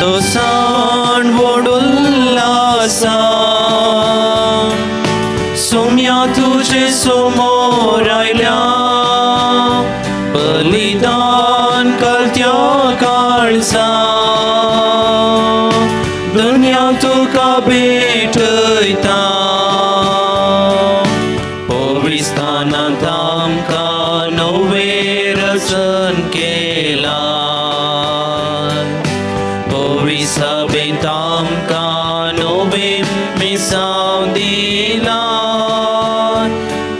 संतोषान व्हड उल्हासान सोम्या तुजे समोर आयल्या बलिदान करत्या काळजा दुनिया तुका भेटयता पवित्रस्थानांत आमकां नवें रचन केलां पवित्र सभेंत आमकां नवें मिसांव दिलां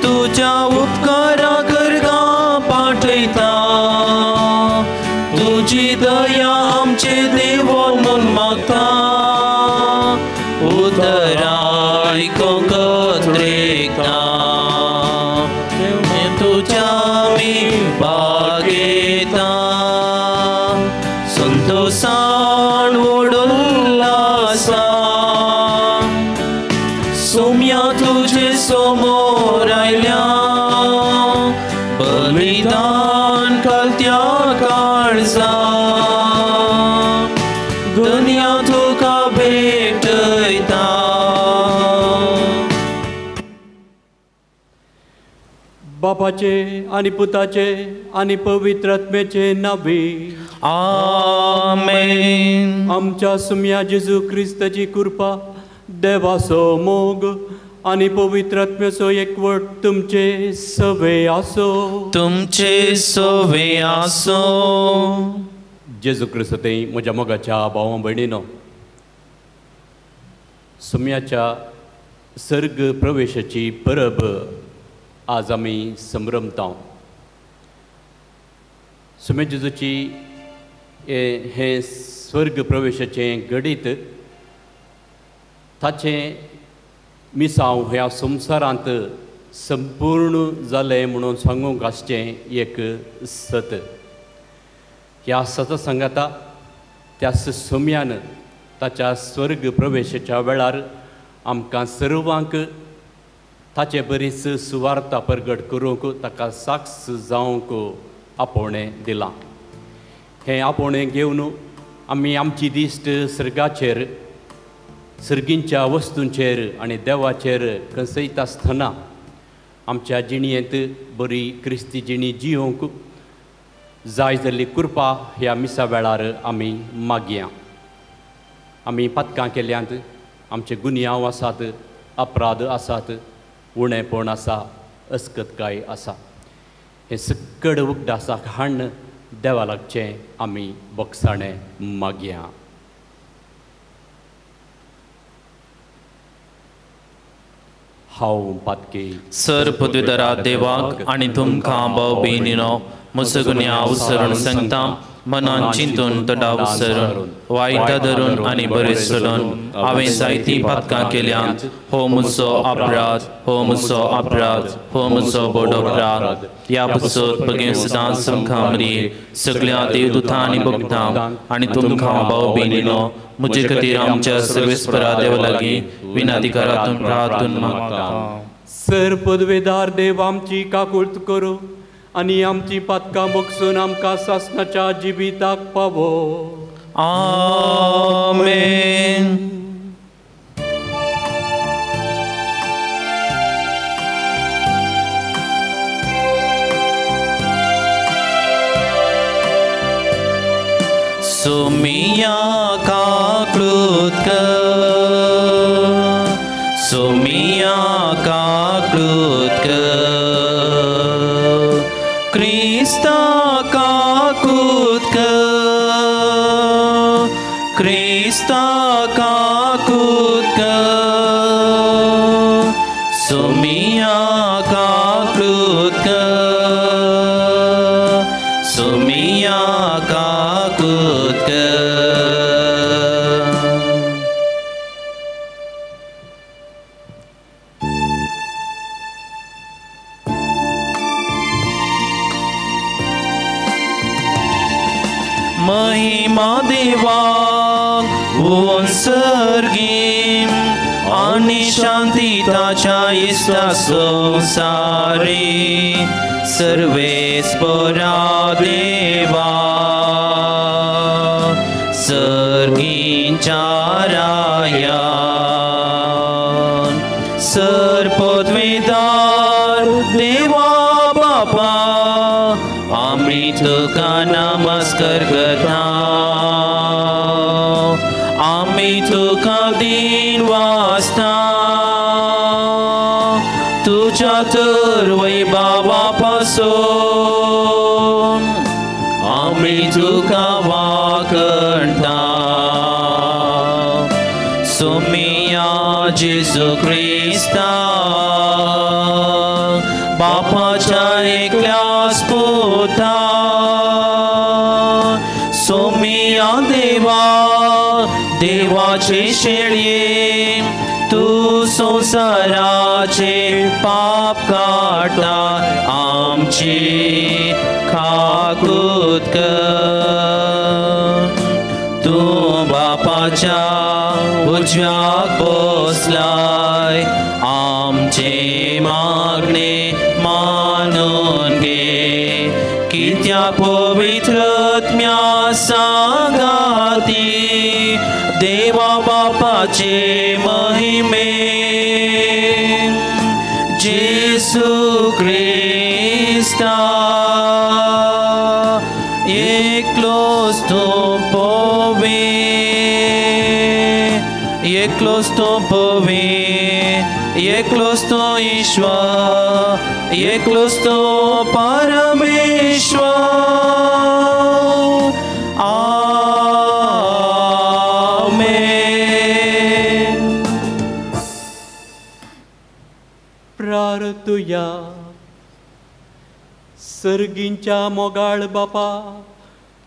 तुज्या उपकारा करगां पाठयता तुजी दया आमचे देव म्हूण मागता उतरां आयकूंक त्रेकता तुज्या आमी बागेता संतोषान व्हड उल्हासान सोम्या तुजे समोर आयल्या बलिदान घालत्या काळजा दुनिया तुका भेटयता. बापाचे आनी पुताचे आनी पवित्र आत्म्याचे नांवे आमेन. आमच्या सुम्या जेजू क्रिस्ताची कृपा देवाचो मोग आनी पवित्र आत्म्याचो एकवट तुमचे सवे आसो. तुमचे सवे आसो. जेजू क्रिस्त म्हज्या मोगाच्या भावा भयणीनो, सुम्याच्या सर्ग प्रवेशाची परब आज आमी संभ्रमता. सुम्या जेजूची हें स्वर्ग प्रवेशाचें घडीत ताचें मिसांव ह्या संवसारांत संपूर्ण जालें म्हणून सांगूंक आसचें एक सत. ह्या सतसंगाता त्या सोम्यान ताच्या स्वर्ग प्रवेशाच्या वेळार आमकां सर्वांक ताचे बरीच सुवार्ता परगट करूंक ताका साक्ष जावंक आपोवणें दिलां. हें आपोवणें घेवन आमी आमची दिश्ट सर्गाचेर, सर्गींच्या वस्तूंचेर आनी देवाचेर कसयता आसतना आमच्या जिणेंत बरी क्रिस्ती जिणी जियोंक जाय जाल्ली कृपा ह्या मिसा वेळार आमी मागया. आमी पातकां केल्यांत, आमचे गुन्यांव आसात, अपराध आसात, उणेपण आसा, अस्कतकाय आसा. हें सक्कड उगडासाक हाडून देवा लागचें आमी बोगसाणें मागया. हांव पातकी सर पदवीधरा देवाक आनी तुमकां भाव भयणीनो म्हजो गुन्यांव उसरून सांगता, मनान चिंतून तोंडा उसरून वायटां धरून आनी बरें सोडून हांवें जायतीं पातकां केल्यांत. हो म्हजो अपराध, हो म्हजो अपराध, हो म्हजो व्हड अपराध. ह्या पसत बगेन सदांच तुमकां सगळ्या देवदूतां आनी भक्तां आनी तुमकां भाव भयणीनो म्हजे खातीर आमच्या सर्वेस्परा देवा लागीं विनाधिकारातून प्रार्थून मागता. सर पदवेदार देव आमची काकूळत करूं आनी आमची पातकां बगसून आमकां सासणाच्या जिविताक पावो. आमेन. सोमिया काकूत कर, सोमिया काकूत कर, क्रिस्ता काकूत कर, क्रिस्ता काकूत कर, सोमिया काकूत कर, सोमिया काकूत कर. महिमा देवाक उंसर्गी आनी शांती ताच्या इश्टा संवसारी सर्वेस्परा देवा सर्गी आमी तुका नमस्कार करता, आमी तुका दिन वाचता, तुज्या तर वैभवा पासून आमी तुका वाकणता। सोमिया जेजू क्रिस्ता बापाच्या एकल्याच पुता, सोमिया देवा देवाचे शेळये, तूं संवसाराचे पाप काडटा, आमची खाकूत कर। तूं बापाच्या उजव्याक बसलाय, आमचे मागणे मानून घे, कित्याक पवित्र आत्म्या सांगाती देवा बापाचे महिमे जेजू क्रिस्ता एकलोच तूं पवित्र, एकलोच तूं पवित्र, एकलोच तूं ईश्वर, एकलोच तूं परमेश्वर। आमेन। प्रार्थुया। सर्गींच्या मोगाळ बापा,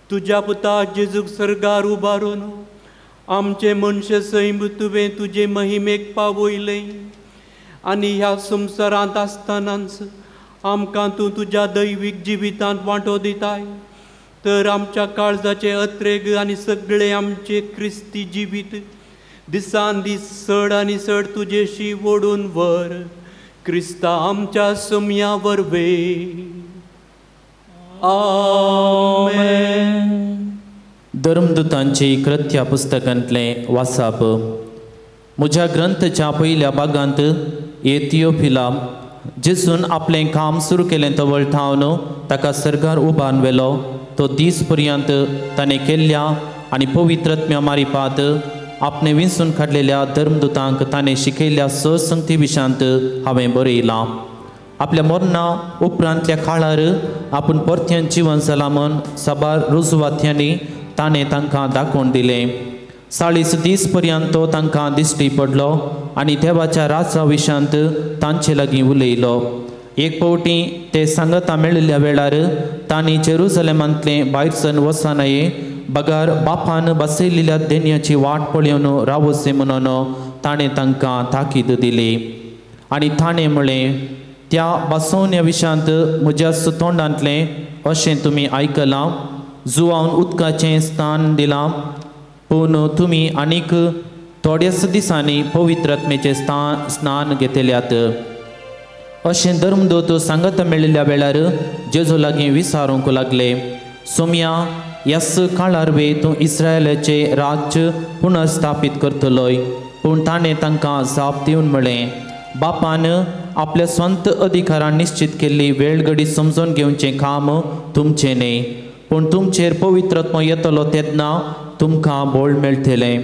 तुज्या पुता जेजूक सर्गार उबारून आमचे मनशे सैम तुवें तुजे महिमेक पावयलें आनी ह्या संवसारांत आसतनाच आमकां तूं तुज्या दैवीक जिवितांत वांटो दिताय, तर आमच्या काळजाचे अत्रेग आनी सगळे आमचे क्रिस्ती जिवीत दिसान दीस चड आनी चड तुजेशी ओडून व्हर, क्रिस्ता आमच्या सोम्या वरवीं। आमेन। धर्मदूतांची कृत्या पुस्तकांतलें वाचप। म्हज्या ग्रंथाच्या पयल्या भागांत एथियोपिला जेजून आपलें काम सुरू केलें तवळ थावन ताका सर्गार उबारून व्हेलो तो दीस पर्यंत ताणें केल्ल्या आनी पवित्र आत्म्या मारिपात आपणें विंचून काडलेल्या धर्मदूतांक ताणें शिकयल्ल्या स संगती विशांत हांवें बरयलां। आपल्या मरणा उपरांतल्या काळार आपूण परत्यान जिवन जालां म्हूण साबार रुजवात्यांनी ताणें तांकां दाखोवन दिलें। 40 दीस पर्यंत तो तांकां दिश्टी पडलो आनी देवाच्या राजा विशांत तांचे लागीं उलयलो। एक फावटी ते सांगता मेळिल्ल्या वेळार तांणी जेरुजलेमांतलें भायर सरून वचनाये बगर बापान बसयल्ल्या देण्याची वाट पळोवन रावचें म्हणून ताणें तांकां ताकीद दिली आनी ताणें म्हळें, त्या बसवण्या विशांत म्हज्या तोंडांतलें अशें तुमी आयकलां, जुवान उदकाचें स्थान दिलां, पूण तुमी आनीक थोड्याच दिसांनी पवित्र आत्म्याचें स्नान घेतल्यात। अशें धर्मदूत सांगत मेळिल्ल्या वेळार जेजू लागीं विचारूंक लागले, सोम्या ह्याच काळार वे तूं इस्रायलाचें राज्य पुनर्स्थापीत करतलोय? पूण ताणें तांकां जाप दिवन म्हळें, बापान आपल्या स्वंत अधिकारान निश्चित केल्ली वेळगडी समजून घेवचें काम तुमचें न्हय, पूण तुमचेर पवित्र आत्मो येतलो तेन्ना तुमकां बळ मेळटलें।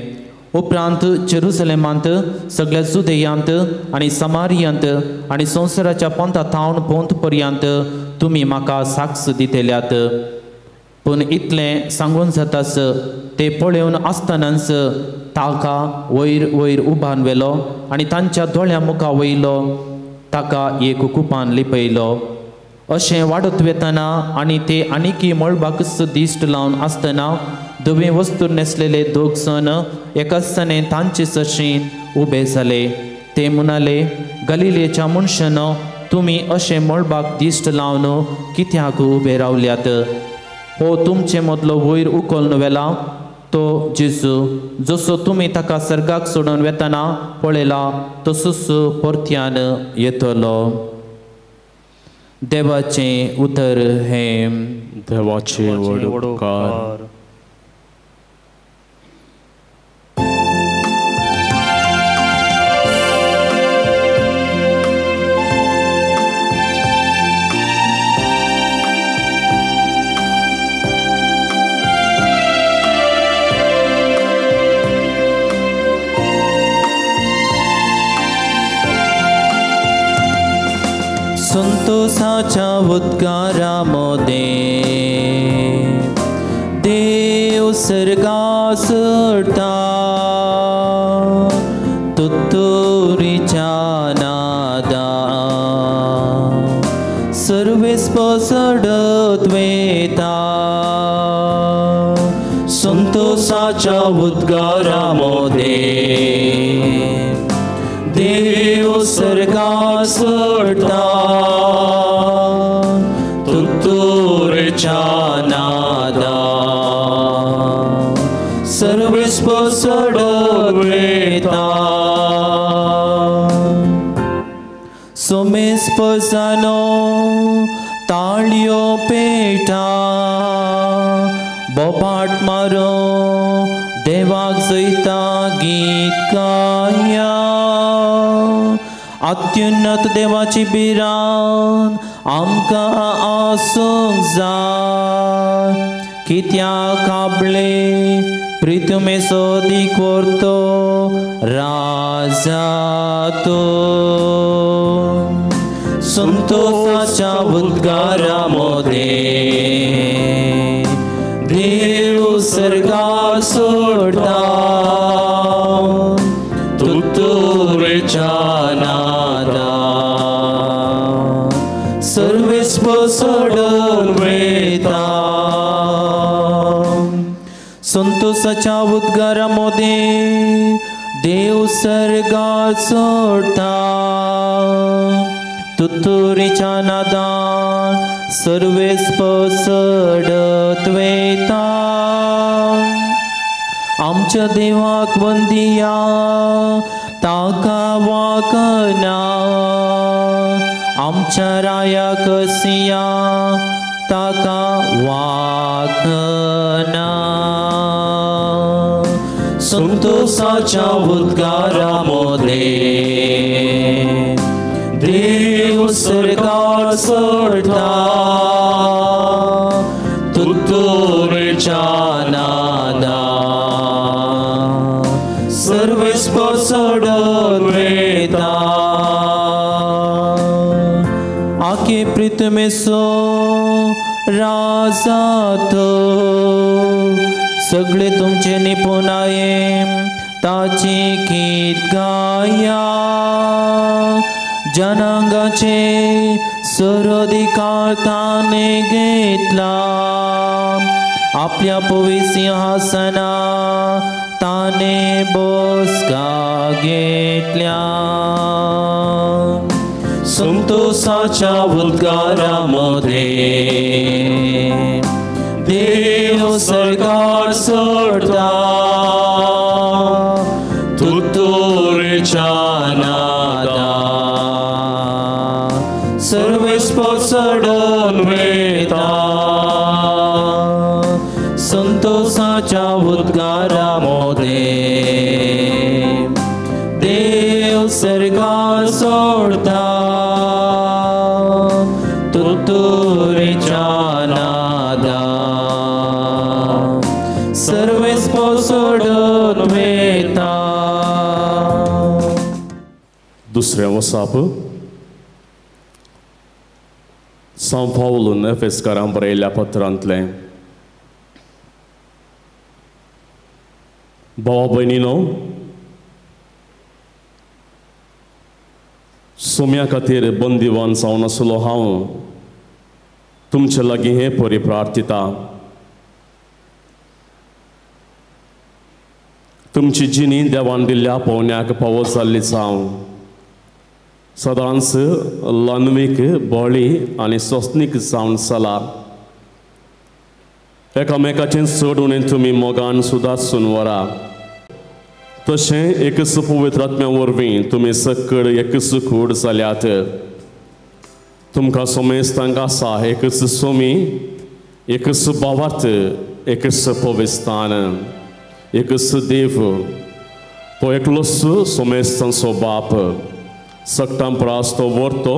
उपरांत जेरुसलेमांत सगळ्या जुदेयांत आनी समारियांत आनी संवसाराच्या पोंता थावन पोंत पर्यंत तुमी म्हाका साक्ष दितल्यात। पूण इतलें सांगून जाताच ते पळोवन आसतनाच ताका वयर वयर उबारून व्हेलो आनी तांच्या दोळ्यां मुखार वयलो ताका एक कुपान लिपयलो। अशें वाडत वेतना आनी ते आनीकी मळबाकच दिश्ट लावन आसतना धवे वस्तू न्हेसलेले दोग जण एकाच जाणे तांचे सरशीन उबे जाले। ते म्हणाले, गलिलेच्या मनशान तुमी अशें मळबाक दिश्ट लावन कित्याक उबे रावल्यात? हो तुमचे मदलो वयर उखलून व्हेला तो जेजू, जसो तुमी ताका सर्गाक सोडून वेतना पळयला तसोच परत्यान येतलो। देवाचें उतर हें। देवाचे व्हड उपकार। संतोषाच्या उद्गारा मोदें देव सर्गा सोडता तुतुरीच्या नादा सर्वेस पसडत वेता संतोषाच्या उद्गारा मोदें देव सर्गा सोडता तुतुरीच्या नादा सर्वेस पसडत वेता सोमेस पसानो ताळयो पेटा बोबाट मारो देवाक जयता गीत गाया अत्युन्नत देवाची भिरांत आमकां आसूंक जाय कित्याक आपले प्रितुमेचो दिकोर्तो राजा तो संतोषाच्या उद्गारा मोदें देव सर्गा सोडता तुतुरीच्या नादा सर्वेस पसडून वेता संतोषाच्या उद्गारा मोदें देव सर्गा सोडता तुतुरीच्या नादान सर्वेस पसडत वेता आमच्या देवाक वंदिया ताका वाकना आमच्या राया कसिया ताका वाकना संतोषाच्या उद्गारा मोदें देव सर्गा सोडता तुतुरीच्या नादा सर्वेस पसडत वेता आके प्रितमेसो राजा तो सगळे तुमचे निपुणाये ताची गीत गाया जनांगाचे सर्वाधिकार ताने घेतला आपल्या पवी सिंहासना ताने बसका घेतल्या संतोषाच्या उद्गारा मोदें देव सर्गार सोडता तुतुरीच्या नादा सर्वेस पसडून वेता संतोषाच्या उद्गारा मोदें देव सर्गार सोडता तुतुरीच्या नादा सर्वेस पसडून वेता. दुसरें वसाप सांव पावलून एफेसकारां बरयल्ल्या पत्रांतलें. भावा भयणीनो, सोम्या खातीर बंदिवान जावन आसलो हांव तुमचे लागीं हे परी प्रार्थिता. तुमची जिणी देवान दिल्ल्या पोवण्याक पावो जाल्ली जावं सदांच ल्हानवीक बळी आनी सोसणीक जावन चला. एकामेकाचें चड उणें तुमी मोगान सुदासून व्हरा. तशें एकच पवित्र आत्म्या वरवीं तुमी सकड एकच कूड जाल्यात. तुमकां सोमेस्तांक आसा एकच सोमी, एकच भावार्थ, एकच पविस्थान, एकच देव, तो एकलोच सोमेस्तांचो बाप. सगटां प्रास तो व्हरतो,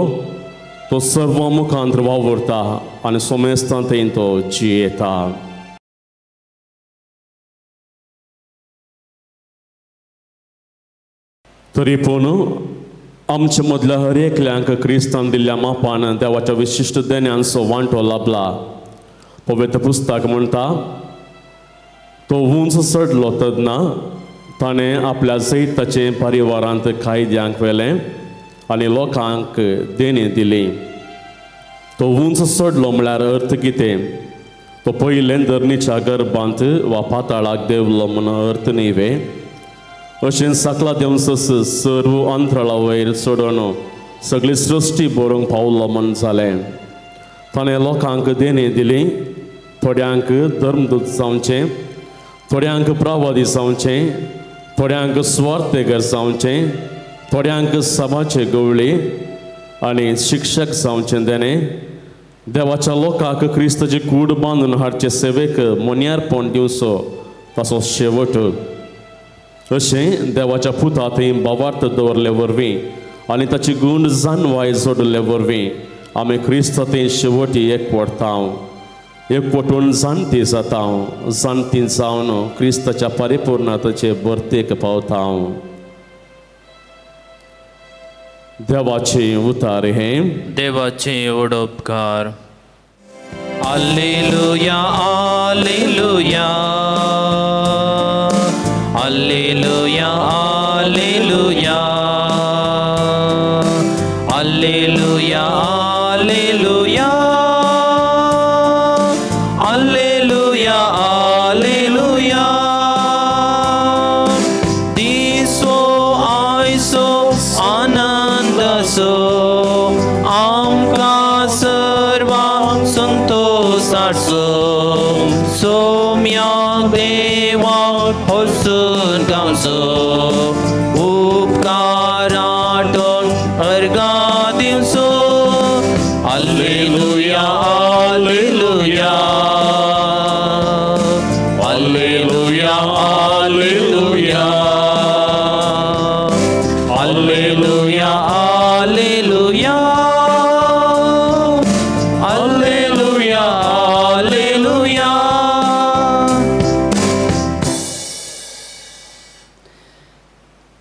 तो सर्व मुखांत वावुरता आनी सोमेस्तां थंय तो जियेता. तरी पूण आमचे मदल्या हर एकल्यांक क्रिस्तान दिल्ल्या मापान देवाच्या विशिश्ट देण्यांचो वांटो लाबला. पवित्र पुस्तक म्हणटा, तो उंच चडलो तेन्ना ताणें आपल्या जैताचे परिवारांत कायद्यांक व्हेलें आनी लोकांक देणें दिली. तो उंच चडलो म्हळ्यार अर्थ कितें? तो पयलें धरणीच्या गर्भांत वा पाताळाक देंवलो म्हूण अर्थ न्ही वे? अशें सकला देंवन सर्व अंतराळा वयर चडोवन सगळी सृश्टी बरोवंक पावलो म्हूण जालें. ताणें लोकांक देणें दिली, थोड्यांक धर्मदूत जावचें, थोड्यांक प्रवादी जावचें, थोड्यांक स्वार्थेगर जावचें, थोड्यांक सभाचे गवळी आनी शिक्षक जावचें देणें. देवाच्या लोकांक क्रिस्ताची कूड बांदून हाडचे सेवेक मोन्यारपण दिवचो ताचो शेवट. अशें देवाच्या पुता थंय भावार्थ दवरले वरवीं आनी ताची गूण जानवाय जोडले वरवीं आमी क्रिस्ता थंय शेवटी एकवटता, एकवटून जाणटी जाता, जाणटी जावन क्रिस्ताच्या परिपूर्णताचे भरतेक पावता. देवाचे उतार हे देवाचे उडोपकार. Alleluia, alleluia, alleluia, alleluia, alleluia, alleluia, alleluia, alleluia. दिसो आयसो आनंदासो आमकां सर्वांक संतोषाचो सोम्या देवा हसून गावचो उपकाराटोन अर्गा दिवचो. Alleluia, alleluia, alleluia, alleluia, alleluia, alleluia, alleluia, alleluia.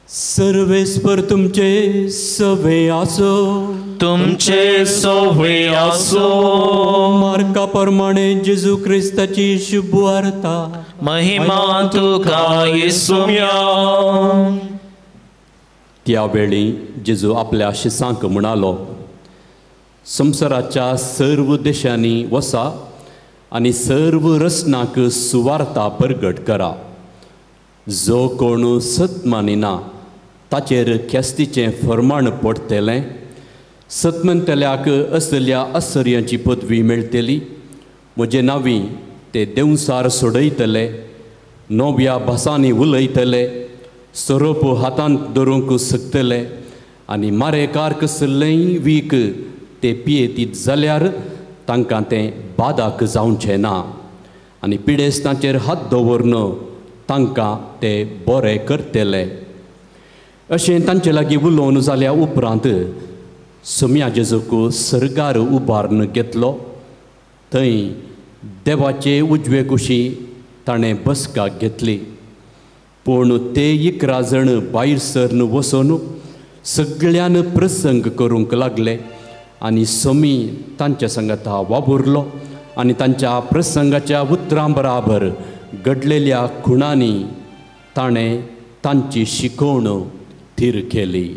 सर्वेस्पर तुमचे सवे आसो, तुमचे सवे आसो. मार्का प्रमाणे जेजू क्रिस्ताची शुभ वार्ता. महिमा तुका येसुम्या. त्या वेळी जेजू आपल्या शिसांक म्हणालो, संवसाराच्या सर्व देशांनी वसा आनी सर्व रचनाक सुवार्ता परगट करा. जो कोण सत मानिना ताचेर ख्यास्तीचें फर्माण पडटलें. सत मानतल्याक असल्या आश्चर्याची पदवी मेळटली. म्हजे नांवी ते देंवसार सोडयतले, नव्या भासांनी उलयतले, सोरोप हातांत धरूंक शकतले आनी मारेकार कसलेंय वीख ते पियेतीत जाल्यार तांकां तें बादाक जावचें ना आनी पिडेस्तांचेर हात दवरून तांकां ते बरे करतले. अशें तांचे लागीं उलोवन जाल्या उपरांत सोम्या जेजूक सर्गार उबारून घेतलो. थंय देवाचे उजवे कुशी ताणें बसका घेतली. पूण ते 11 जण भायर सरन वचून सगळ्यान प्रसंग करूंक लागले आनी सोमी तांच्या सांगाता वावुरलो आनी तांच्या प्रसंगाच्या उतरां बराबर घडलेल्या खुणांनी ताणें तांची शिकवण थीर केली.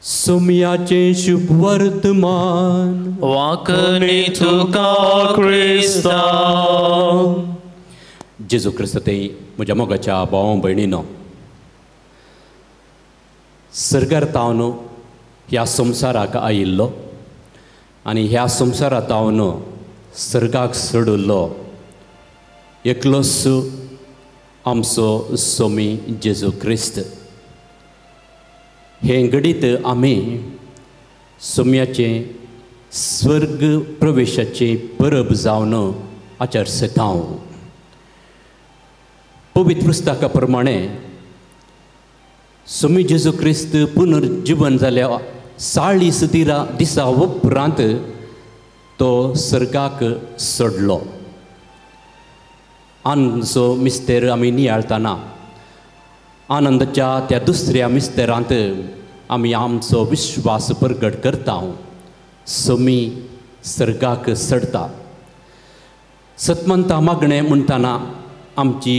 सोम्याचें शुभ वर्तमान. वाकणी तुका क्रिस्ता. जेजू क्रिस्त ते म्हज्या मोगाच्या भाव भयणीनो, सर्गार तावन ह्या संवसाराक आयिल्लो आनी ह्या संवसारांत तावन सर्गाक सोडिल्लो एकलोच आमचो सोमी जेजू क्रिस्त. हें घडीत आमी सोम्याचें स्वर्ग प्रवेशाचें परब जावन आचरसता. पवित्र पुस्तका प्रमाणे सोमी जेजू क्रिस्त पुनर्जीवन जाल्या 40 दिसा उपरांत तो सर्गाक सोडलो. आमचो मिस्तेर आमी नियाळतना आनंदाच्या त्या दुसऱ्या मिस्तेरांत आमी आमचो विश्वास प्रगट करता. समी सर्गाक चडटा. सतमंता मागणें म्हणटना आमची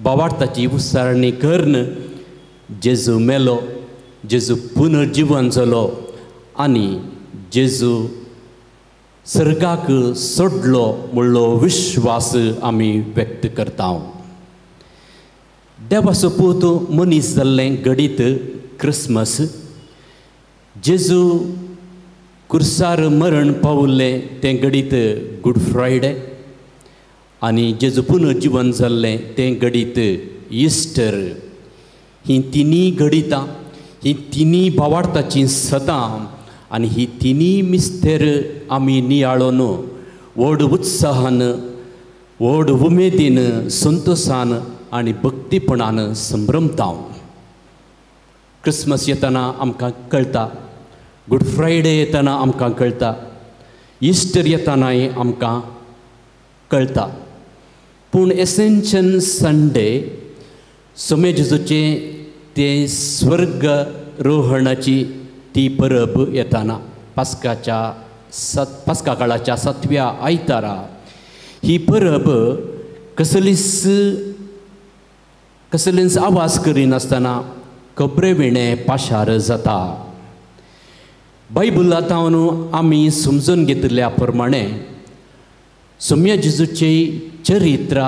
बावार्थाची उच्चारणी करून जेजू मेलो, जेजू पुनर्जिवन जालो आनी जेजू सर्गाक सोडलो म्हणलो विश्वास आमी व्यक्त करता. देवाचो पूत मनीस जाल्लें घडीत क्रिसमस, जेजू कुर्सार मरण पावल्लें तें घडीत गुड फ्रायडे आनी जेजू पुनर्जिवन जाल्लें तें घडीत इस्टर. ही तिनूय घडितां, ही तिनूय भावार्थाचीं सदां आनी ही तिनूय मिस्तेर आमी नियाळून व्हड उत्साहान, व्हड उमेदीन, संतोशान आनी भक्तीपणान संभ्रमता. क्रिसमस येतना आमकां कळटा, गुड फ्रायडे येतना आमकां कळटा, इस्टर येतनाय आमकां कळटा. पूण एसेन्शन संडे सोमे जेजूचें तें स्वर्ग रोहणाची ती परब येताना पास्काच्या पास्का काळाच्या सातव्या आयतारा ही परब कसलीच आवाज करिनासतना खबरे विणें पाशार जाता. बायबलांतल्यान आमी समजून घेतिल्ल्या प्रमाणे सोम्या जेजूचे चरित्र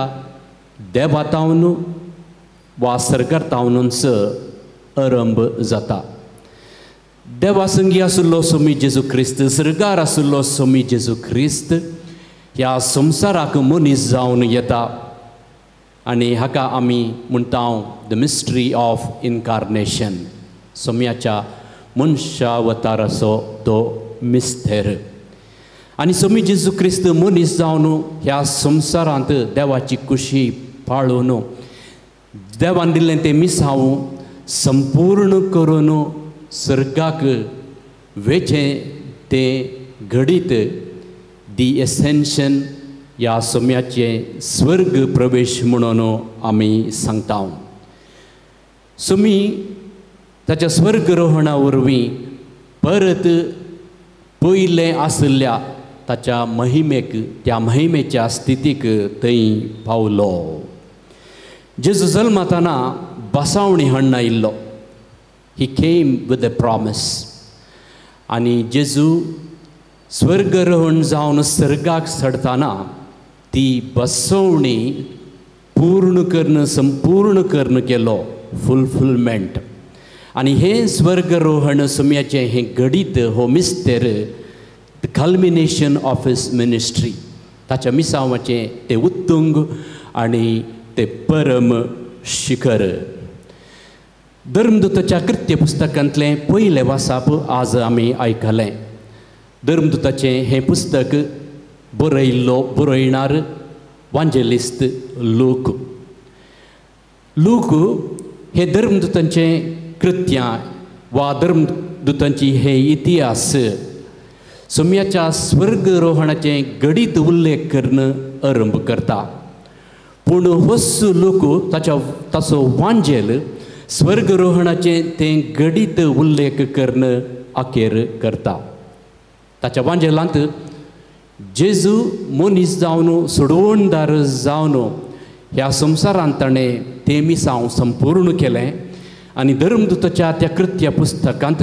देवातावन वा सरकारतावनूच आरंभ जाता. देवा संगी आशिल्लो सोमी जेजू क्रिस्त, सरकार आशिल्लो सोमी जेजू क्रिस्त ह्या संवसाराक मनीस जावन येता आनी हाका आमी म्हणटा the mystery of incarnation, सोम्याच्या मनशावताराचो तो मिस्तेर. आनी सोमी जेजू क्रिस्त मनीस जावन ह्या संवसारांत देवाची कुशी पाळून देवान दिल्लें तें मिसांव संपूर्ण करून सर्गाक वेचें तें घडीत दी एसेन्शन ह्या सोम्याचें स्वर्ग प्रवेश म्हणून आमी सांगता. सोमी ताच्या स्वर्गरोहणा वरवीं परत पयलें आशिल्ल्या ताच्या महिमेक, त्या महिमेच्या स्थितीक थंय पावलो. जेजू जल्मताना बसावणी हाडून आयिल्लो. He came with a promise. आनी जेजू स्वर्गरोहण जावन सर्गाक चडताना ती बसवणी पूर्ण करून, संपूर्ण करून केलो, फुलफिलमेंट. आनी हें स्वर्गरोहण सोम्याचें हें घडीत हो मिस्तेर the culmination of his ministry, ताच्या मिसांवाचें तें उत्तुंग आनी तें परम शिखर. धर्मदूताच्या कृत्य पुस्तकांतलें पयलें वासाप आज आमी आयकलें. धर्मदूताचें हें पुस्तक बरयल्लो बरयणार वांजेलिस्त लूक. लूक हे धर्मदूतांचें कृत्यां वा धर्मदूतांची हे इतिहास सोम्याच्या स्वर्गरोहणाचें घडीत उल्लेख करून आरंभ करता. पूण होच लोक ताचो वांजेल स्वर्गरोहणाचें तें घडीत उल्लेख करून अखेर करता. ताच्या वांजेलांत जेजू मनीस जावन सोडवणदार जावन ह्या संवसारांत ताणें तें मिसांव संपूर्ण केलें आनी धर्मदूताच्या त्या कृत्य पुस्तकांत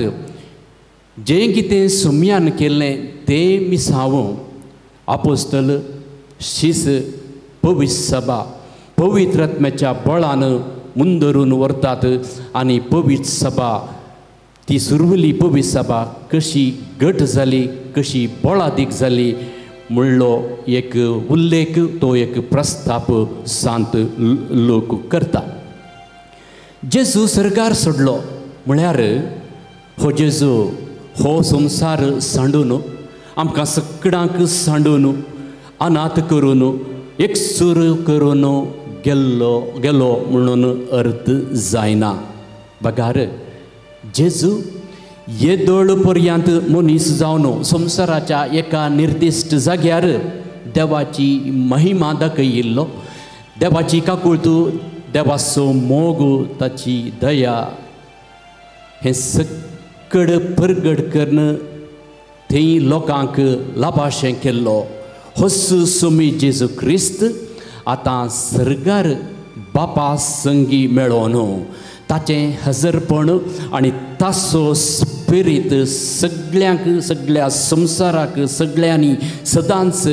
जें कितें सोम्यान केल्लें तें मिसांव आपोस्तल शीस पवित्र सभा पवित्र आत्म्याच्या बळान मुंदरून व्हरतात आनी पवित्र सभा ती सुरवली पवित्र सभा कशी घट जाली, कशी बळादीक जाली म्हणलो एक उल्लेख, तो एक प्रस्ताप सांत लोक करता. जेजू सर्गार सोडलो म्हळ्यार हो जेजू हो संवसार सांडून, आमकां सगळ्यांक सांडून, अनाथ करून, एकसूर करून गेल्लो गेलो म्हणून अर्थ जायना. बगार जेजू येदोळ पर्यंत मनीस जावन संवसाराच्या एका निर्दिश्ट जाग्यार देवाची महिमा दाखयिल्लो, देवाची काकुळतू, देवाचो मोग, ताची दया हें सकड परगट करून थंय लोकांक लाभाशें केल्लो होस सोमी जेजू क्रिस्त आतां सर्गार बापा संगी मेळोन ताचें हजरपण आनी ताचो स्पिरीत सगळ्यांक, सगळ्या संवसाराक, सगळ्यांनी सदांच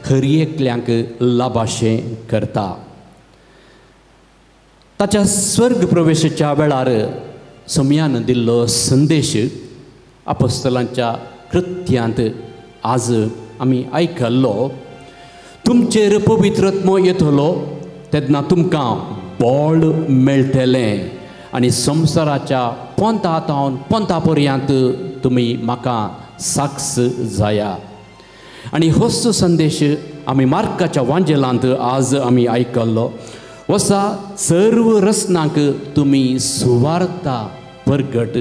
हर एकल्यांक लाभाशें करता. ताच्या स्वर्ग प्रवेशाच्या वेळार सोमयान दिल्लो संदेश अपोस्तलांच्या कृत्यांत आज आमी आयकल्लो. तुमचेर पवित्र आत्मो येतलो तेन्ना तुमकां बळ मेळटलें आनी संवसाराच्या पोंता तावन पोंता पर्यंत तुमी म्हाका साक्ष जाया. आनी होच संदेश आमी मार्काच्या वांजेलांत आज आमी आयकल्लो. वसा सर्व रचनांक तुमी सुवार्ता परगट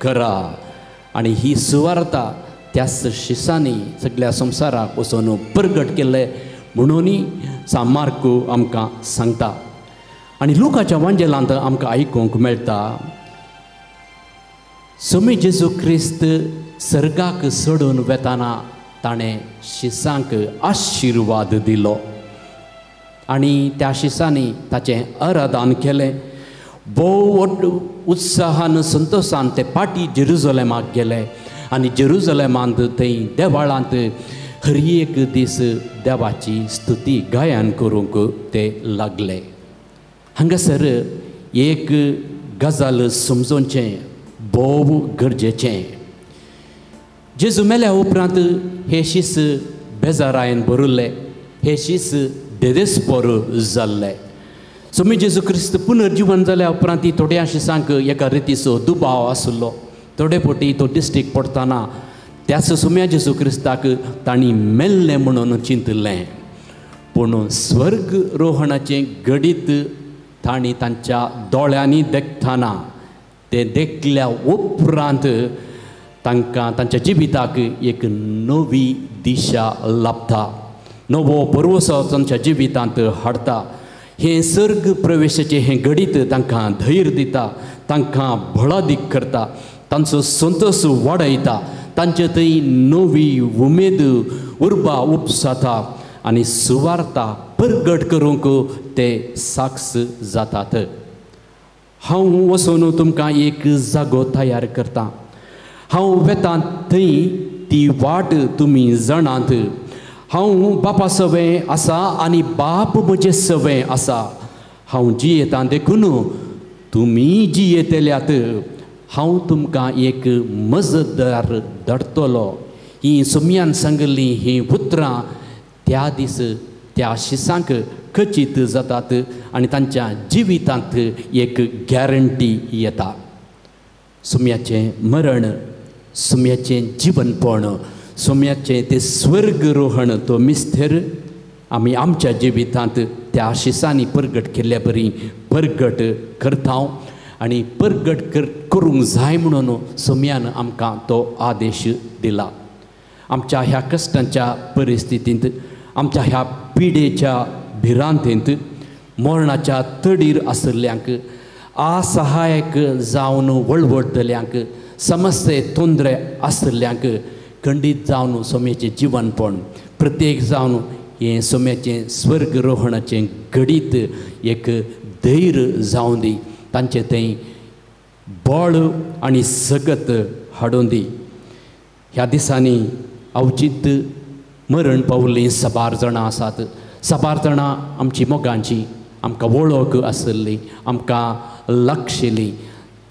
करा आनी ही सुवार्ता त्याच शिसांनी सगळ्या संवसाराक वचून परगट केल्ले म्हणून सा मार्कू आमकां सांगता. आनी लुकाच्या वांजेलांत आमकां आयकूंक मेळटा, सोमी जेजू क्रिस्त सर्गाक सोडून वेताना ताणें शिसांक आशिर्वाद दिलो आनी त्या शिसांनी ताचें आराधन केलें. भोव व्हड उत्साहान संतोशान ते पाटी जेरुजलेमाक गेले आनी जेरुजलेमांत थंय देवाळांत हर एक दीस देवाची स्तुती गायन करूंक ते लागले. हांगासर एक गजाल समजोवचें भोव गरजेचें. जेजू मेल्या उपरांत हे शीस बेजारायन भरिल्ले, हे शीस देदेस्पोर जाल्ले. सोमी जेजू क्रिस्त पुनर्जिवन जाल्या उपरांत थोड्या शिसांक एका रितीचो दुबाव आसलो. थोडे फावटी तो डिस्ट्रीक्ट पडटना त्याच सोम्या जेजू क्रिस्ताक तांणी मेल्लें म्हणून चिंतलें. पूण स्वर्ग रोहणाचें घडीत तांणी तांच्या दोळ्यांनी देखतना ते देखल्या उपरांत तांकां तांच्या जिविताक एक नवी दिशा लाभता, नवो भरवसो तांच्या जिवितांत हाडटा. हें सर्ग प्रवेशाचें हें घडीत तांकां धैर्य दिता, तांकां बळादीक करता, तांचो संतोश वाडयता, तांचे थंय नवी उमेद उर्बा उपसाता आनी सुवार्ता परगट करूंक ते साक्ष जातात. हांव वचून तुमकां एक जागो तयार करता, हांव वेता थंय ती वाट तुमी जाणात. हांव बापा सवें आसा आनी बाप म्हजे सवें आसा. हांव जियेता देखून तुमी जियेतल्यात. हांव तुमकां एक मजतदार धाडटलो. ही सोम्यान सांगिल्लीं हीं उतरां त्या दीस त्या शिसांक खचीत जातात आनी तांच्या जिवितांत एक गॅरंटी येता. सोम्याचें मरण, सोम्याचें जिवनपण, सोम्याचें तें स्वर्गरोहण, तो मिस्तेर आमी आमच्या जिवितांत त्या शिसांनी परगट केल्ल्या बरी परगट करता आनी परगट करूंक जाय म्हणून सोम्यान आमकां तो आदेश दिला. आमच्या ह्या कश्टांच्या परिस्थितींत, आमच्या ह्या पिडेच्या भिरांतेंत, मरणाच्या तडीर आशिल्ल्यांक, असहायक जावन वळवळटल्यांक, समस्ये तोंदरे आशिल्ल्यांक खंडीत जावन सोम्याचें जिवनपण प्रत्येक जावन हें सोम्याचें स्वर्गरोहणाचें घडीत एक धैर्य जावन दी, तांचें थंय बळ आनी सगत हाडून दी. ह्या दिसांनी अवचीत मरण पावल्लीं साबार जाणां आसात. साबार जाणां आमची मोगांची, आमकां वळख आशिल्ली, आमकां लागशिल्ली,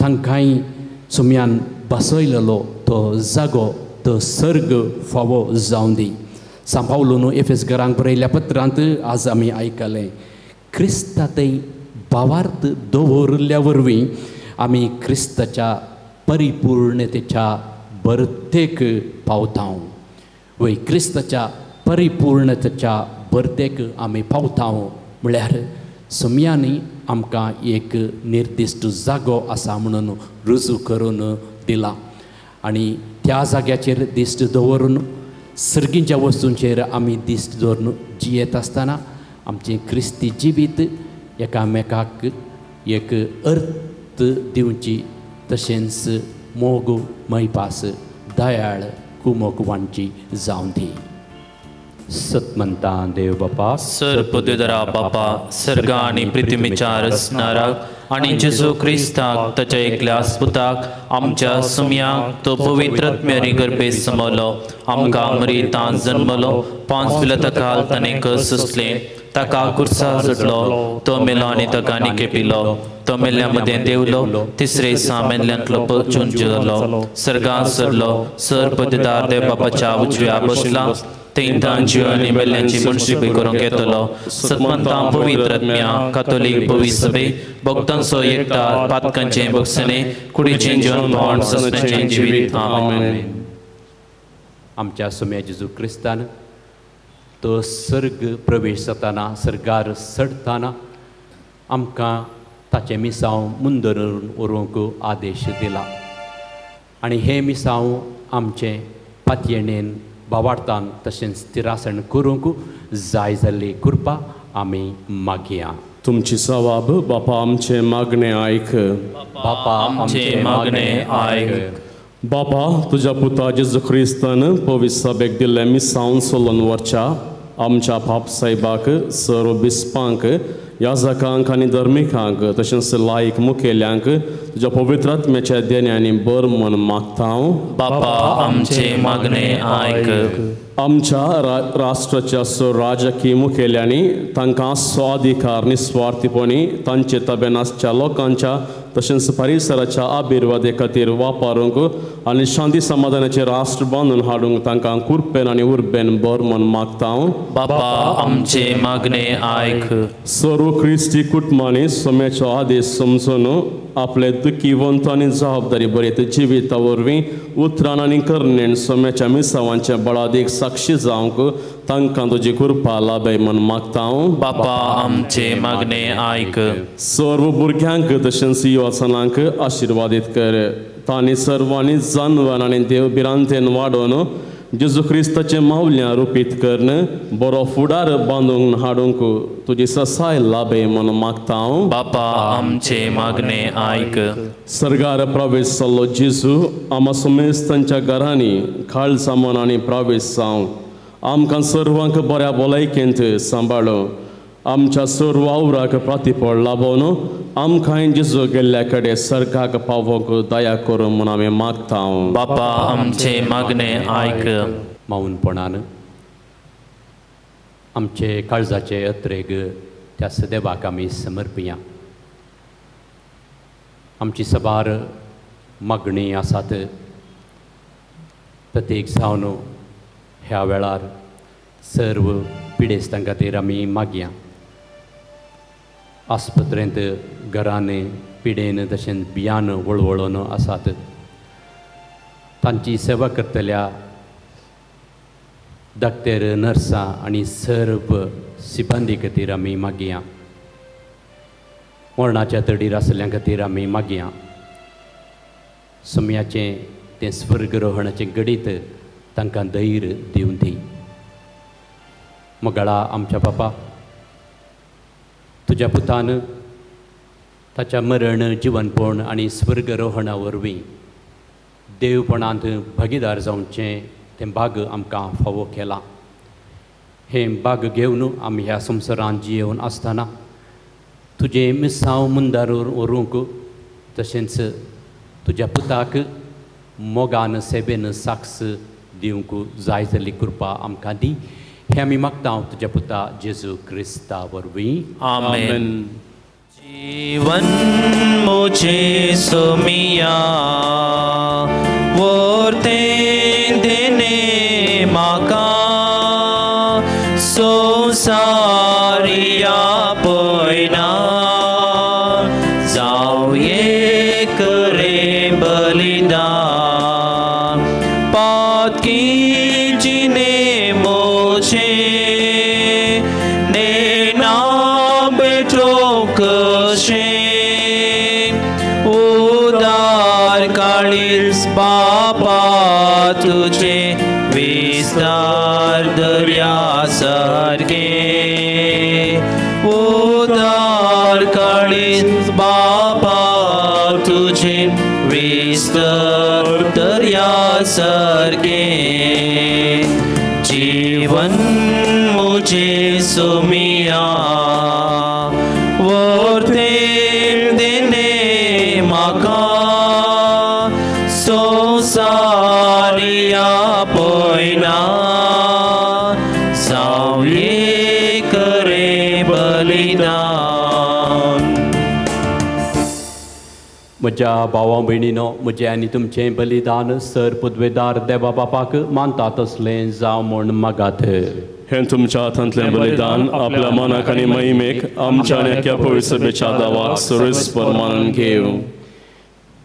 तांकांय सोम्यान बसयलेलो तो जागो, तो सर्ग फावो जावन दी. सांव पावलून एफेस घरांक बरयल्ल्या पत्रांत आज आमी आयकलें, क्रिस्ता थंय भावार्थ दवरिल्ल्या वरवीं आमी क्रिस्ताच्या परिपूर्णतेच्या भरतेक पावता. वय, क्रिस्ताच्या परिपूर्णतेच्या भरतेक आमी पावता म्हळ्यार सोम्यांनी आमकां एक निर्दिश्ट जागो आसा म्हणून रुजू करून दिला आनी त्या जाग्याचेर दिश्ट दवरून सर्गींच्या वस्तूंचेर आमी दिश्ट दवरून जियेत आसतना आमचें क्रिस्ती जिवीत एकामेकाक एक अर्थ दिवची तशेंच मोग मैपास दयाळ कुमोक वांची जावन दी. सतमंता देव बापा सर पदवीधरा बापा सर्गा आनी पृथ्वीच्या रचणाराक आनी जेजू क्रिस्ताक ताच्या एकल्या पुताक आमच्या सुम्याक तो पवित्र आत्म्यारी गर्भे समवलो आमकां मरितान जन्मलो 5 पिलाता काल ताणें कस सोंसलें ताका कुर्सा जडलो तो मेलो आनी ताका निकेपिलो तो मेल्ल्या मदें देवलो तिसरे दिसा मेल्ल्यांतलो परतून जिवलो सर्गांत सरलो सर पदवीधर देव बापाच्या उजव्या बसला तेंतां जीव आनी मेल्ल्यांची मुनशीबी करूंक येतलो. सतमंतां पवित्र आत्म्या कातोलीक पवित्र सभे भक्तांचो एकता पातकांचें भोगसणें कुडीचें जिवनपण ससण्याचें जिवीत. आमेन. आमच्या सोम्या जेजू क्रिस्तान तो सर्ग प्रवेश जाताना सर्गार चडताना आमकां ताचें मिसांव मुंदरून व्हरूंक आदेश दिला आनी हें मिसांव आमचें पातयेणेन बावार्थान तशेंच स्थिरासण करूंक जाय जाल्ली कृपा आमी मागया. तुमची सवाब बापा आमचें मागणें आयक. बापा आमचें मागणें आयक. बापा तुज्या पुता जेजू क्रिस्तान पवित्र सभेक दिल्लें मिसांव सोलोन व्हरच्या आमच्या पाप सायबाक सर्व बिस्पांक याजकांक आनी धर्मिकांक तशेंच लायक मुखेल्यांक तुज्या पवित्र आत्म्याच्या देण्यांनी बर म्हण मागता हांव. बापा आमचें मागणें आयक. आमच्या राष्ट्राच्या राजकीय मुखेल्यांनी तांकां स्वाधिकार निस्वार्थीपणी तांचे ताब्यान आसच्या लोकांच्या तशेंच परिसराच्या आबिर्वादे खातीर वापरूंक आनी शांती समाधानाचें राष्ट्र बांदून हाडूंक तांकां कुरपेन आनी उर्बेन बर म्हण मागता हांव. बापा आमचें मागणें आयक. सर्व क्रिस्ती कुटुंबांनी सोम्याचो आदेश समजून आपले दुखीवंत आनी जबाबदारी बरें जिविता वरवीं उतरान आनी करणेन सोम्याच्या मिसावांच्या बळादीक साक्षी जावंक तांकां तुजी कृपा लाभय म्हण मागता हांव. बापा आमचें मागणें आयक. सर्व भुरग्यांक तशेंच युवासनांक आशिर्वादीत कर. तांणी सर्वांनी जानवन आनी देव भिरांतेन वाडोवन जेजू क्रिस्ताचें मावल्यां रुपीत करून बरो फुडार बांदूंक हाडूंक तुजी ससाय लाभय म्हण मागता हांव. बापा आमचें मागणें आयक. सर्गार प्रवेश जाल्लो जेजू आमा समेस्तांच्या घरांनी काळजा मनांनी प्रवेश जावं आमकां सर्वांक बऱ्या भलायकेंत सांबाळो आमच्या सर्व वावराक प्रतिफळ लाभोवन आमकां जेजू गेल्ल्या कडेन सर्गाक पावोवंक दया करूं म्हूण आमी मागता. बापा आमचें मागणें आयक. मौनपणान आमचे काळजाचे अत्रेग त्या सदैवाक आमी समर्पिया. आमची सबार मागणी आसात प्रत्येक जावन ह्या वेळार सर्व पिडेस्तां खातीर आमी मागया. आस्पत्रेंत घरांनी पिडेन तशेंच बियान वळवळून आसात तांची सेवा करतल्या डॉक्टर नर्सां आनी सर्व सिब्बंदी खातीर आमी मागया. मरणाच्या तडीर आसल्या खातीर आमी मागया. सम्याचें तें स्वर्गरोहणाचें गणीत तांकां धैर्य दिवन दी. मगळा आमच्या बापा तुज्या पुतान ताच्या मरण जिवनपण आनी स्वर्गरोहणा वरवीं देवपणांत भागीदार जावचें तें भाग आमकां फावो केलां. हें भाग घेवन आमी ह्या संवसारांत जियेवन आसतना तुजें मिसांव मुंदार व्हरूंक तशेंच तुज्या पुताक मोगान सेवेन साक्ष दिवंक जाय जाल्ली कृपा आमकां दी. हें आमी मागता तुज्या पुता जेजू क्रिस्ता वरवीं. आमेन. जीवन मुझे सुमिया वोरते देने माका संसारिया पोयना जाव एक रे बलिदान पातकी जिने मुझे नेना बेटो कशे उदार काळीज बापा तुझे विस्तार दर्या सारखे उदार बापा तुझे विस्तर दर्या सारखे जीवन मुझे सुमिया वर्ते देने म्हाका संवसारिया पयना जावये करे बलिदान. म्हज्या भावा भयणीनो, म्हजें आनी तुमचें बलिदान सर पदवेदार देवा बापाक मानता तसलें जावं म्हूण मागात. हें तुमच्या हातांतलें बलिदान आपल्या मनाक आनी महिमेक आमच्या आनी अख्ख्या पवित्र सभेच्या दावाक सर्वेस्पर मानून घेवं.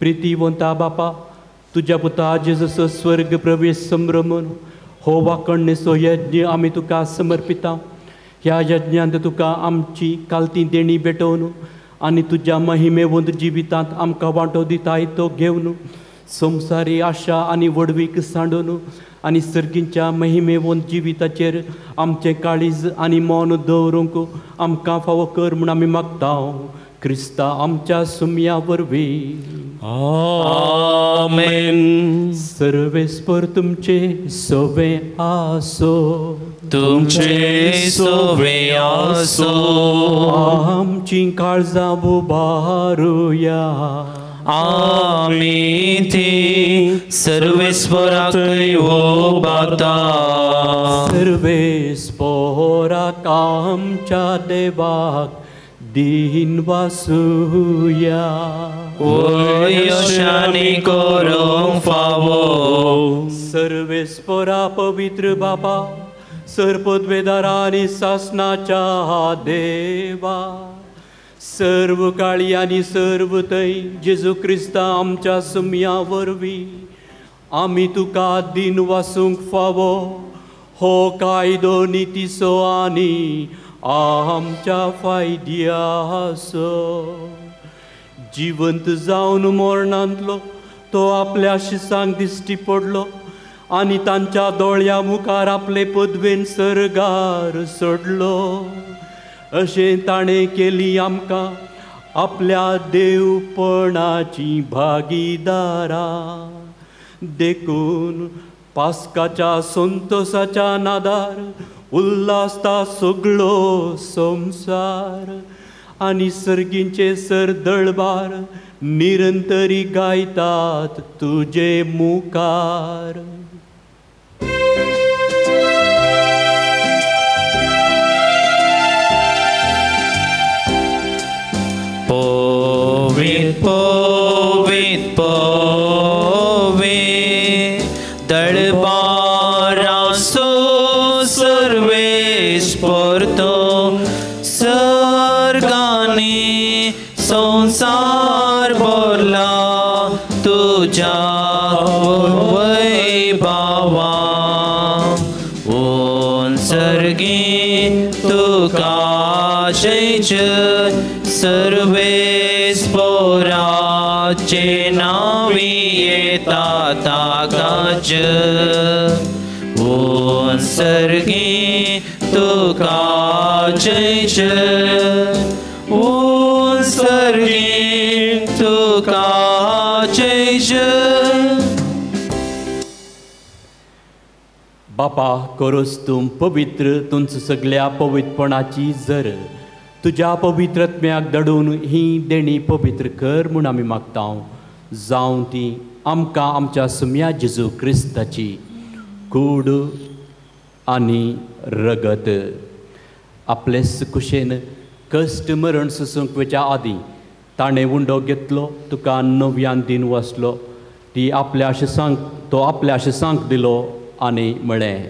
प्रितीवंता बापा, तुज्या पुता जेजूचो स्वर्ग प्रवेश संभ्रमून हो वाकणणेचो यज्ञ आमी तुका समर्पिता. ह्या यज्ञांत तुका आमची कालती देणी भेटोवन आनी तुज्या महिमेवंत जिवितांत आमकां वांटो दिताय तो घेवन संवसारी आशा आनी व्हडवीक सांडून आनी सर्गींच्या महिमेवंत जिविताचेर आमचें काळीज आनी मन दवरूंक आमकां फावो कर म्हूण आमी मागता. क्रिस्ता आमच्या सुमया वरवीं. आमेन. सर्वेस्पर तुमचे सोवे आसो. तुमचे सोवे आसो. आमची काळजां उबारुया. आमी ती सर्वेस्पराकय उबारता. सर्वेस्पराक आमच्या देवाक दीन वासुया. वयशानी करूंक फावो. सर्वेस्परा पवित्र बापा, सरपदवेदारा आनी सासनाच्या देवा, सर्व काळी आनी सर्व थंय जेजू क्रिस्ता आमच्या सुमया वरवीं आमी तुका दीन वासूंक फावो. हो कायदो नितीचो आनी आमच्या फायद्याचो. जिवंत जावन मरणांतलो तो आपल्या शिसांक दिश्टी पडलो आनी तांच्या दोळ्या मुखार आपले पदवेन सर्गार सोडलो. अशें ताणें केली आमकां आपल्या देवपणाची भागीदारां. देखून पास्काच्या संतोसाच्या नादार उल्हासता सगळो संवसार आनी सर्गींचे सरदळबार निरंतरी गायतात तुजे मुखार. पवित पवित पवित दळबारासो सर्वेस्पर तो सर्गांनी संवसार भरला तुज्या वैभवा. सर्गी तुका जय जय सर्वेस्पराचे नावी येता ताका जय. सर्गी तुका जय जय. सर्गी तुका जय जय. बापा, करोस तूं पवित्र तुमचं सगळ्या पवित्रपणाची जर तुज्या पवित्रत्म्याक दडून ही देणी पवित्र कर म्हूण आमी मागता. जावं ती आमकां आमच्या सुम्या जेजू क्रिस्ताची कूड आनी रगत. आपलेच कुशेन कश्ट मरण सोसूंक वच्या आदीं ताणें उंडो घेतलो, तुका नव्यान दिन वसलो, ती आपल्या शिसांक तो आपल्या शिसांक दिलो आनी म्हळें,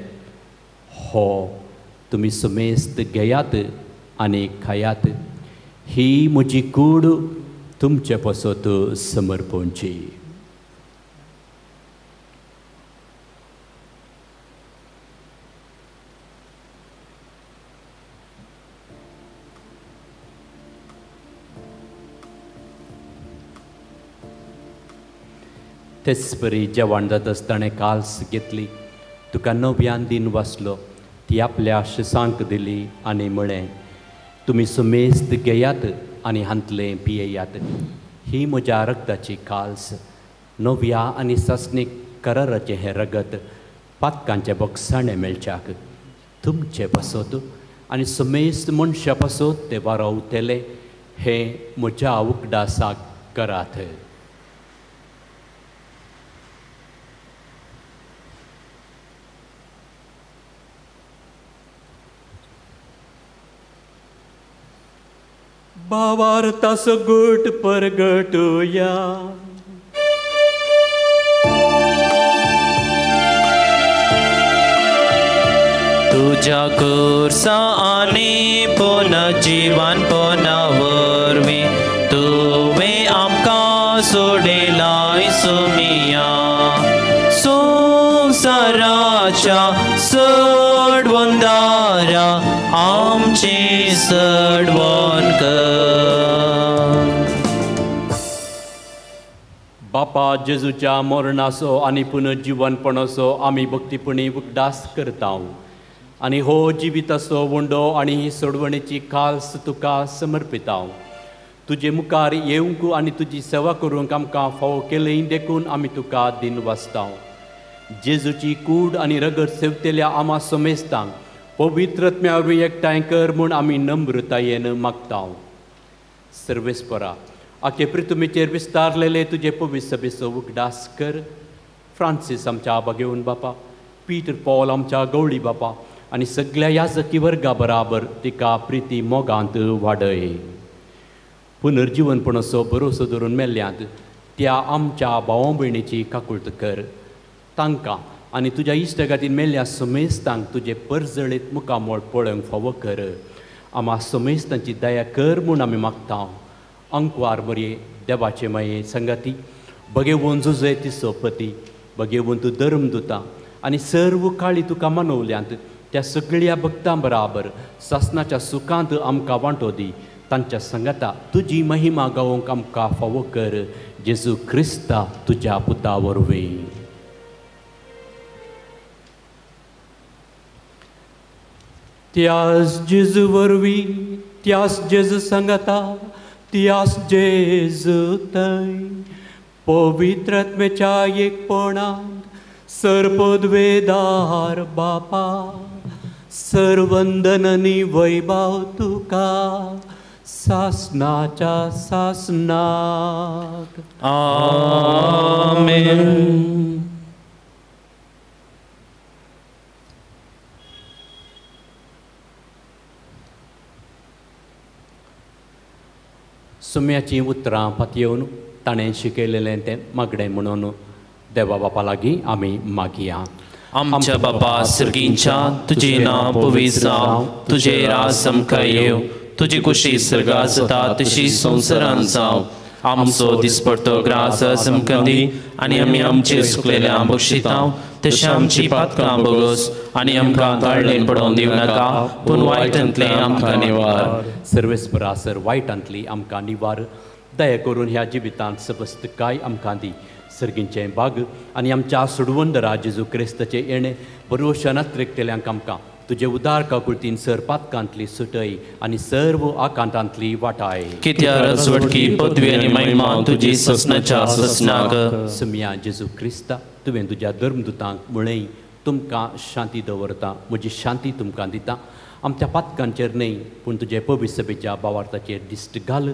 हो तुमी समेस्त घेयात आनी खायात, ही म्हजी कूड तुमचे पासत समर्पणची. तेच परी जेवण जाता आसतना काल्स घेतली, तुका नव्यान दिन वाचलो, ती आपल्या शिसांक दिली आनी म्हळें, तुमी समेस्त घेयात आनी हांतलें पियेयात. ही म्हज्या रगताची काल्स, नव्या आनी सासणीक कराराचें हें रगत पातकांचें बोगसाणें मेळच्याक तुमचे पासत आनी समेस्त मनशा पासत तें वारावतलें. हें म्हज्या उगडासाक करात. भावार्थाचो गूट परगटुया. तुज्या खुर्सा आनी पुनर्जीवन पुना वरवीं तुवें आमकां सोडयलाय सुमिया. संवसाराच्या सडवंदारा आमची सडवण कर. बापा जेजूच्या मरणाचो आनी पुनर्जीवनपणाचो आमी भक्तीपणी उगडास करता आनी हो जिविताचो वंडो आनी ही सोडवणेची काल्स तुका समर्पिता. तुजे मुखार येवंक आनी तुजी सेवा करूंक आमकां फावो केली देखून आमी तुका दिन वाचता. जेजूची कूड आनी रगत सेवतेल्या आमा समेस्तांक पवित्र आत्म्या वरवीं एकठांय कर म्हूण आमी नम्रतायेन मागता. सर्वेस्परा आखे पृथ्वीचेर विस्तारलेले तुजे पवित्र सभेचो उगडास कर. फ्रांसीस आमच्या आबा घेवन बापा, पीटर पॉल आमच्या गवळी बापा आनी सगळ्या याजकी वर्गा बराबर तिका प्रिती मोगांत वाडय. पुनर्जीवनपणाचो भरोसो धरून मेल्ल्यांत त्या आमच्या भावा भयणीची काकुळट कर. तांकां आनी तुज्या इश्टगातीन मेल्ल्या समेस्तांक तुजे परजळीत मुखामळ पळोवंक फावो कर. आमा समेस्तांची दया कर म्हूण आमी मागता. अंकवार मरये देवाचे माये संगाती बगेवन जुजे ती सोपती बगेवन तूं धर्म दुता आनी सर्व काळी तुका मनवल्यांत त्या सगळ्या भक्तां बराबर सासनाच्या सुखांत आमकां वांटो दी. तांच्या संगाता तुजी महिमा गावोंक आमकां फावो कर. जेजू क्रिस्ता तुज्या पुता वरवीं. त्यास जेजू वरवीं, त्यास जेजू संगाता, त्यास जेजू थंय पवित्र आत्म्याच्या एकपणांत सर्पद्वेदार बापा सर्वंदन आनी वैभव तुका सासनाच्या सासनाक. आमेन. सुम्याचीं उतरां पातयेवन ताणें शिकयलेलें तें मागणें म्हणून देवा बापा लागीं आमी मागया. आमच्या बापा सर्गींच्या तुजें नांव पवित्र जावं, तुजें राज आमकां येवं, तुजी कुशी सर्गात जाता तशी संवसारांत जावं. आमचो दिसपडतो ग्रास आमकां दी आनी आमी आमचे सुकलेल्या बक्षिता तशें आमची पातकां बगस आनी आमकां ताळणेन पडोवन दिवं नाका, पूण वायटांतलें आमकां निवार. सर्वेस्परा सर वायटांतली आमकां निवार. दया करून ह्या जिवितांत सबस्तकाय आमकां दी. सर्गींचें बाग आनी आमच्या सोडवंदरा जेजू क्रिस्ताचें येणें बरोवशा नात्रेकतेल्यांक आमकां तुजे उदार काकुळतीन सर पातकांतली सुटय आनी सर्व आकांतांतली वाटाय. कित्या रजवटकी पदवी आनी महिमा तुजी ससनाच्या ससनाक. सुम्या जेजू क्रिस्ता तुवें तुज्या धर्मदुतांक म्हळें तुमकां शांती दवरता, म्हजी शांती तुमकां दिता. आमच्या पातकांचेर न्हय पूण तुजे पवित्र सभेच्या भावार्थाचेर दिश्ट घाल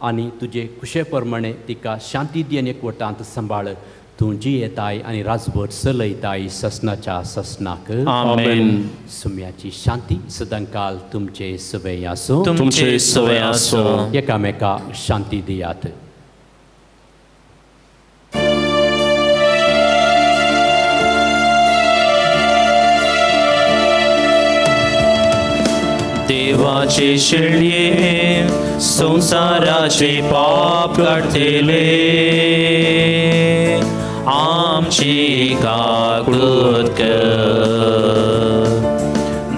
आनी तुजे कुशे प्रमाणे तिका शांती दी आनी एकवटांत सांबाळ. तूं जियेताय आनी राजभर चलयताय ससनाच्या ससनाक. आमेन. सुम्याची शांती सदांकाल तुमचे सवय आसूं. तुमचे सवय आसूं. एकामेका शांती दियात. देवाचे शेळये संवसाराचे पाप काडटले आमची काकूत कर.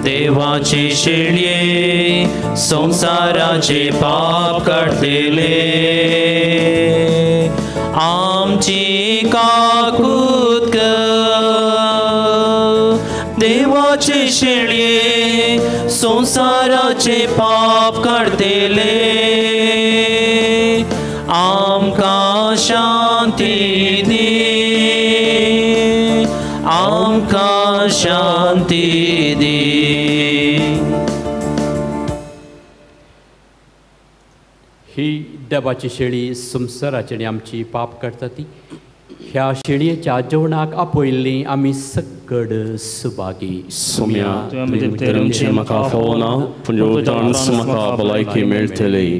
देवाचे शेळये संवसाराचे पाप काडटले आमची काकूत कर. देवाचे शेळये संवसाराचे पाप काडटले आमकां शांती दी, आमकां शांती दी. ही देवाची शेळी संवसाराची आनी आमची पाप करता ती ह्या शेळयेच्या जेवणाक आपयल्ली आमी सक्कड सुभागी. सोम्या तुमचें म्हाका फावना पूण उदाहरण म्हाका भलायकी मेळटली.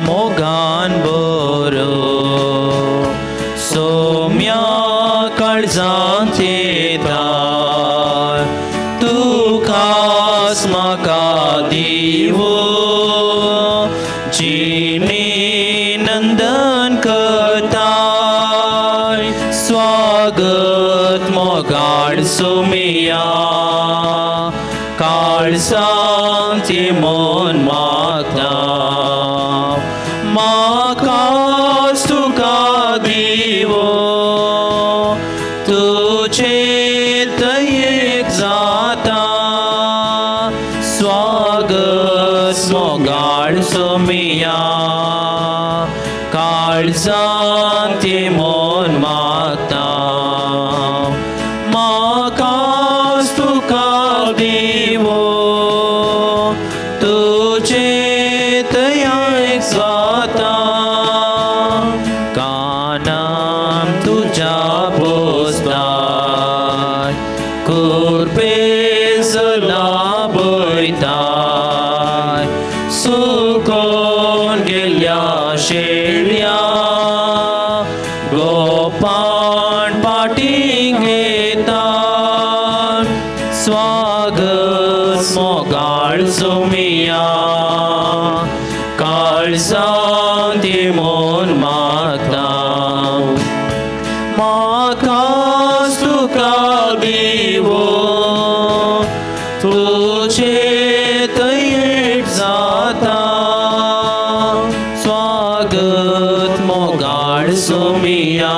मोगान बरो सोम्या काळजांत येता, तूं खास म्हाका दिवो जिणे नंदन करताय. स्वागत मोगाळ सोम्या काळजांत मन मागता, म्हाका तुका दिवो तुजे दयेक जाता. स्वागत मोगाळ सोम्या काळजांत मन मागता, म्हाका तुका दिवो तुजे दयेक जाता. कानाम तुज्या पोसताय कुरपेज लाभयताय, सुकोन गेल्या शेळ्या गोपान पाटी घेता. स्वागत मोगाळ सोम्या काळजांत मन मागता, म्हाका तुका दिवो तुजे दयेक जाता. स्वागत मोगाळ सोम्या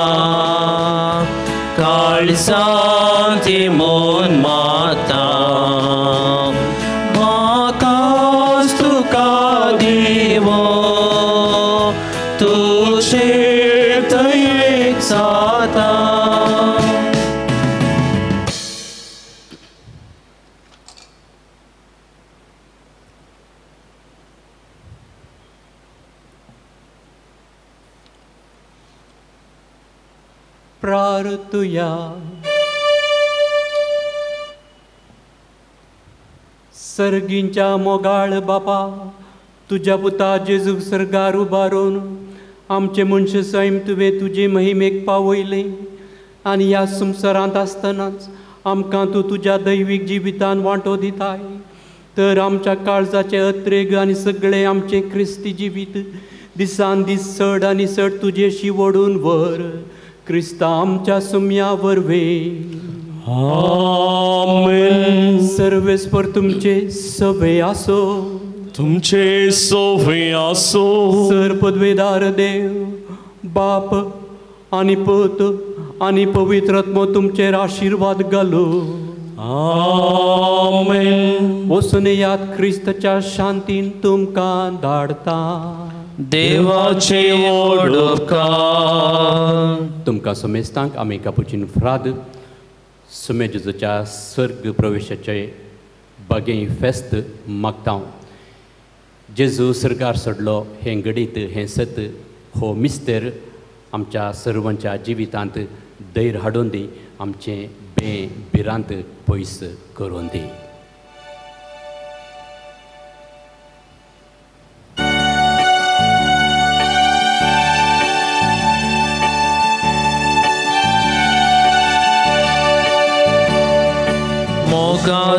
काळजांत मन मागता, म्हाका तुका दिवो तुजे दयेक जाता. प्रार्थुया. सर्गींच्या मोगाळ बापा, तुज्या पुता जेजूक सर्गार उबारून आमचे मनशे सैम तुवें तुजे महिमेक पावयलें आनी ह्या संवसारांत आसतनाच आमकां तूं तुज्या दैवीक जिवितान वांटो दिताय. तर आमच्या काळजाचे अत्रेग आनी सगळें आमचें क्रिस्ती जिवीत दिसान दीस चड आनी चड तुजेशी ओडून व्हर, क्रिस्ता आमच्या सुम्या वरवीं. आमेन. सर्वेस्पर तुमचे सवे आसो, तुमचे सवे आसो. सर पदवेदार देव बाप आनी पूत आनी पवित्र आत्मो तुमचेर आशिर्वाद घालू. आमेन. वचून याद क्रिस्ताच्या शांतीन तुमकां धाडता. देवाचे व्हड उपकार. तुमकां समेस्तांक आमी कापुचीन फ्राद सुमे जेजूच्या स्वर्ग प्रवेशाचे बागें फेस्त मागता. जेजू सर्गार सोडलो हें घडीत हें सत हो मिस्तेर आमच्या सर्वांच्या जिवितांत धैर्य हाडून दी, आमचें बें भिरांत पयस करून दी.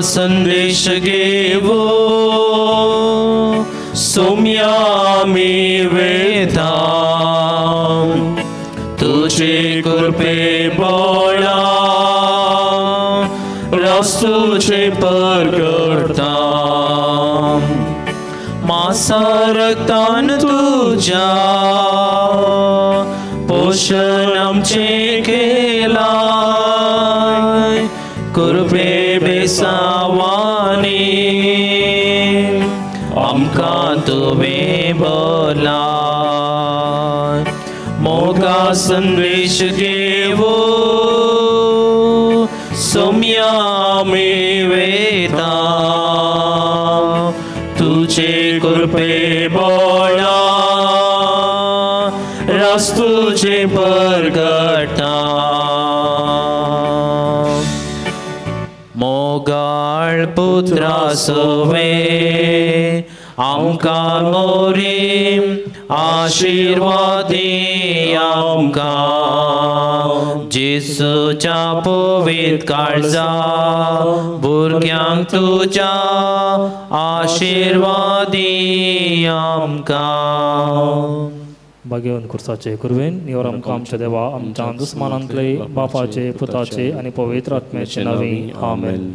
संदेश घेवो सोम्या आमी वेता तुझे कृपे बळा रास्तुचे परगडता मासा रक्तान तुझ्या पोषण आमचे केलाय कृपे बेसावानी आमकां तुवें बोलाय मोगा संदेश घेवो सोम्या आमी वेता तुझे कृपे बळा रास्तुचे परगडता मोगाळ पुत्रा सोवे आमकां मोरी आशिर्वादी आमकां जेसूच्या पवित्र काळजा भुरग्यांक तुज्या आशिर्वादी आमकां. भाग्यवंत खुर्साचे कुरवेन निवर आमकां आमच्या देवा आमच्या दुस्मानांतले बापाचे पुताचे आनी पवित्र आत्म्याचे नांवी आमेन.